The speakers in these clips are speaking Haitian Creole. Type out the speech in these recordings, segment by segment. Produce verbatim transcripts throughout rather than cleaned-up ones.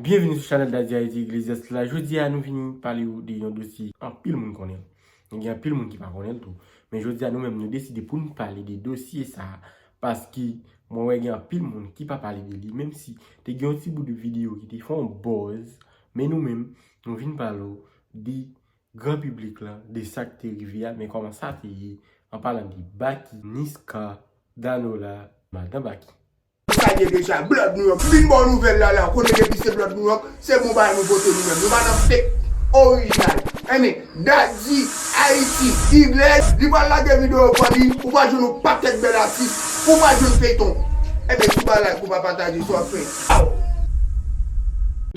Byenvini sou chanèl Daddy Haïti Iglesias la. Jodi a nou vini pale w de yon dosye anpil moun konnen l. Gen anpil moun ki pa konnen l tou. Men jodi a nou menm nou deside pou n pale de dosye sa a. Paske mwen wè gen anpil moun ki pa pale de li. Menm si te gen yon ti bout videyo ki te fè yon buzz. Men nou menm nou vin pale w de gran piblik lan de sa k te rive a, men kòman sa te ye, an palan de Baky, Niska, Danola, madan Baky. Sa ye deja, Blood New York vin ba w nouvèl la la, konnen depi se Blood New York, se bon bagay nou pote nou menm. Nou pa nan fake, orijinal. Enben, Daddy Haïti Iglesias, li pral lage videyo pa li, ou pral jwenn yon pakèt bèl atis, ou pral jwenn feyton. Enben, si w pa like, ou pa pataje, sa w ap fè.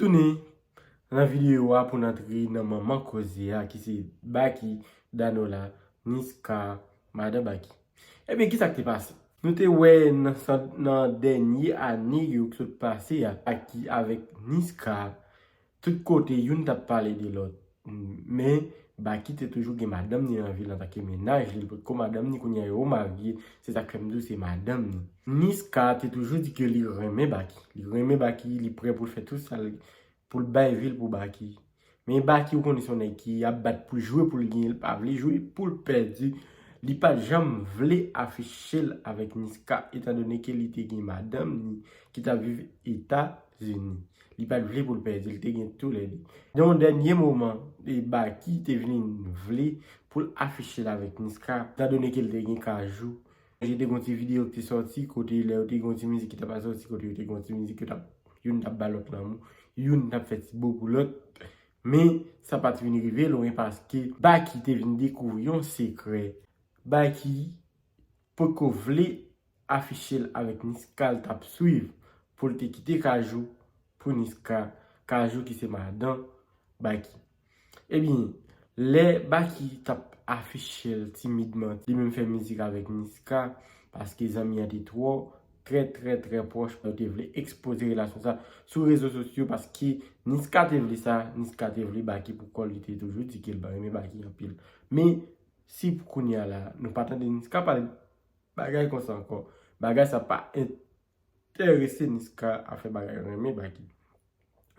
Tounen nan videyo a pou n antre nan manman koze a ki se Baky, Danola, Niska, madan Baky. Ebyen, kisa k te pase? Nou te wè nan, nan dènye ane yo k sot pase a, Baky avèk Niska, tout kote youn t ap pale de lòt. Men, Baky te toujou gen madanm ni nan vi l antanke mennaj li, li potko madanm ni, kounye a yo marye, se sa k fè m di w se madanm ni. Niska te toujou di ke li renmen Baky. Li renmen Baky, li prè pou l fè tout sa l pou l bay vi l pou Baky. Men Baky, ou konnen se yon nèg ki ap bat pou l jwe pou l genyen, li pa vle jwe pou l pèdi. Li pa t janm vle afiche l avèk Niska, etandone ke li te gen madanm ni ki t ap viv Etazini. Li pa t vle pou l pèdi, li te gen toulède. Nan yon dènye moman, e Baky te vin vle pou l afiche l avèk Niska, etandone ke l te gen Kajou. Te gen yon ti videyo ki te sòti kote lè yo te gen yon ti mizik ki t ap sòti kote yo te gen yon ti mizik yo t ap, youn t ap ba lòt lanmou, youn t ap fè ti bo pou lòt. Men sa pa t vin rive lwen paske Baky te vin dekouvri yon sekrè. Baky potko vle afiche l avèk Niska l t ap swiv pou l te kite Kajou pou Niska, Kajou ki se madan Baky. Ebyen, lè Baky t ap afiche l timidman, li menm fè mizik avèk Niska, paske zanmi an te twò, trè, trè, trè pwòch, yo te vle ekspoze relasyon sa sou rezo sosyo, paske Niska te vle sa, Niska te vle Baky pou kò l, li te toujou di ke l renmen Baky anpil. Men, si pou kounye a la, nou pa tande Niska pale bagay konsa ankò, bagay sa pa enterese Niska a fè bagay renmen Baky.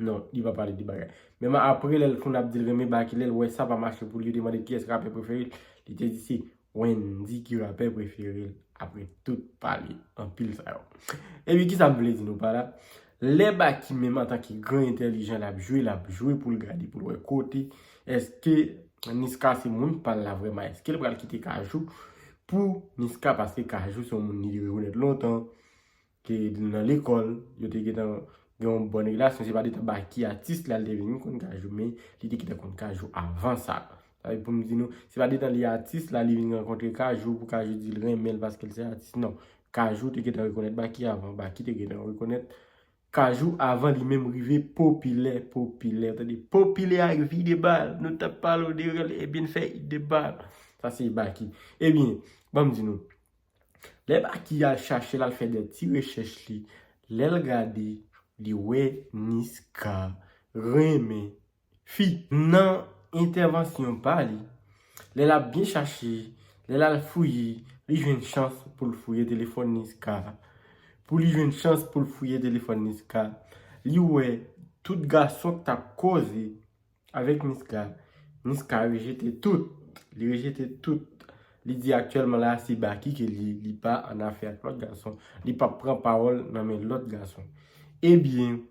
Non, li pa pale de bagay. Menm apre, lè l konn ap di l renmen Baky, lè l wè sa pa mache pou li, yo te mande kiyès rapè prefere l, li te di se Wendyy ki rapè prefere l. Apre tout pale anpil sa yo. Ebyen, kisa m vle di nou pa la? Lè Baky menm antanke gran entèlijan l ap jwe, l ap jwe pou l gade, pou l wè kote èske Niska se moun pa l la vrèman, èske l pral kite Kajou pou Niska, paske Kajou se yon moun li te rekonèt lontan, ke nan lekòl, yo te gentan gen yon bòn relasyon, se pa detan Baky atis la, li te vin konn Kajou, men li te gentan konn Kajou avan sa. Sa vle pou m di nou, se pa detan li atis la, li vin rankontre Kajou, pou Kajou di l renmen l paske l se atis, non. Kajou te gentan rekonèt Baky avan, Baky te gentan rekonèt Kajou avan li menm rive popilè, popilè, tande, popilè ak vi de bal, nou t ap pale w de rèl, ebyen n fè it de bal. Sa se Baky. Ebyen, ban m di nou, lè Baky al chache l, al fè de ti rechèch li, lè l gade, li wè Niska renmen fi. Nan entèvansyon pa li, lè l ap byen chache, lè l al fouye, li jwenn chans pou l fouye telefòn Niska. Pou li jwenn chans pou l fouye telefòn Niska, li wè tout gason k t ap koze avèk Niska. Niska rejete tout. Li rejete tout. Li di aktyèlman la, se Baky ke li, li pa annafè ak lòt gason. Li p ap pran pawòl nan men lòt gason. Ebyen,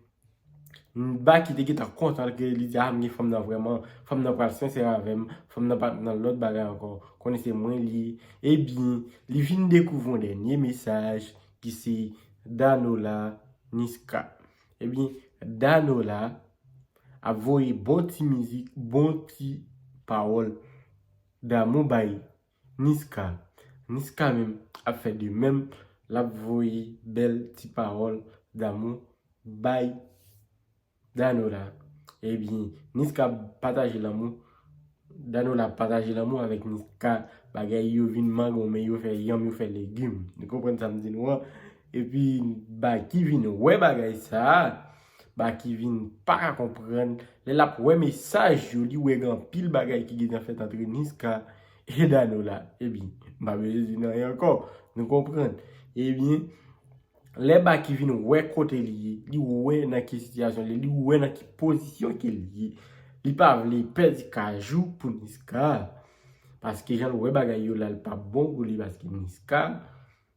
Baky te gentan kontan ke li di, a, m gen fanm nan vrèman, fanm nan pral sensè avè m, fanm nan pa nan lòt bagay ankò. Konnen se mwen li ye. Ebyen, li vin dekouvri yon dènye mesaj ki se Danola, Niska. Ebyen, Danola ap voye bon ti mizik, bon ti pawòl damou bay Niska. Niska menm ap fè de menm, l ap voye bèl ti pawòl damou bay Danola. Ebyen, Niska pataje lanmou, Danola pataje lanmou avèk Niska. Bagay yo vin mangonmen, yo fè yanm, yo fè legim. Nou konprann sa m di nou an? Epi, Baky vin wè bagay sa a. Baky vin pa ka konprann. Lè l ap wè mesaj yo, li wè gen anpil bagay ki gentan fèt antre Niska e Danola. Ebyen, m pa bezwen di n anyen ankò. Nou konprann? Ebyen, Lè Baky vin wè kote li ye, li wè nan ki sitiyasyon li ye, li wè nan ki pozisyon ke li ye. Li pa vle pèdi Kajou pou Niska. Paske jan l wè bagay yo la, l pa bon pou li paske Niska,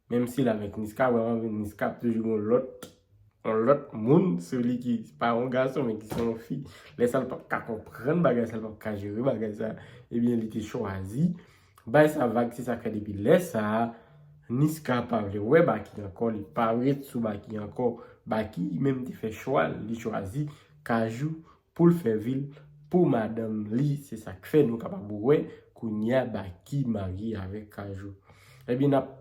menm si l avèk Niska, vrèman, Niska ap toujou gen yon lòt, yon lòt moun sou li ki pa yon gason, men ki se yon fi. Lè sa l p ap ka konprann bagay sa, l p ap ka jere bagay sa, ebyen, li te chwazi bay sa vag, se sa k fè depi lè sa a, Niska pa vle wè Baky ankò, li pa ret sou Baky ankò. Baky menm te fè chwa l, li chwazi Kajou pou l fè vi l pou madanm li. Se sa k fè nou kapab wè kounye a Baky marye avèk Kajou. Ebyen, n ap,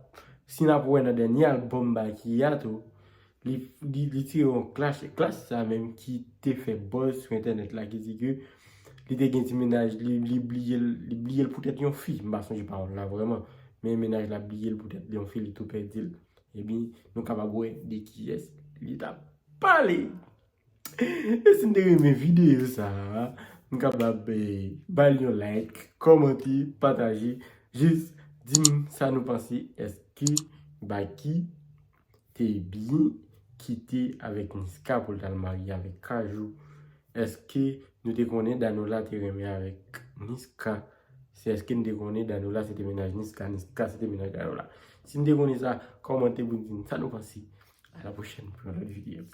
si n ap wè nan dènye albòm Baky a tou, li, li, li tire yon clash, e clash sa menm ki te fè buzz sou entènèt la, ki di ke li te gen ti mennaj, li, li bliye l, li bliye l poutèt yon fi. M pa sonje pawòl la vrèman, men mennaj la bliye l poutèt yon fi, li tou pèdi l. Ebyen, nou kapab wè de kiyès li t ap pale. E si n te renmen videyo sa a, nou kapab, eh, ba l yon like, kòmante, pataje. Jis di m sa nou panse. Èske Baky te byen kite avèk Niska pou l t al marye avèk Kajou? Èske nou te konnen Danola te renmen avèk Niska? Se èske n te konnen Danola se te mennaj Niska, Niska se te mennaj Danola? Si n te konnen sa, kòmante pou n di n sa nou panse. A la pwochèn pou yon lòt videyo.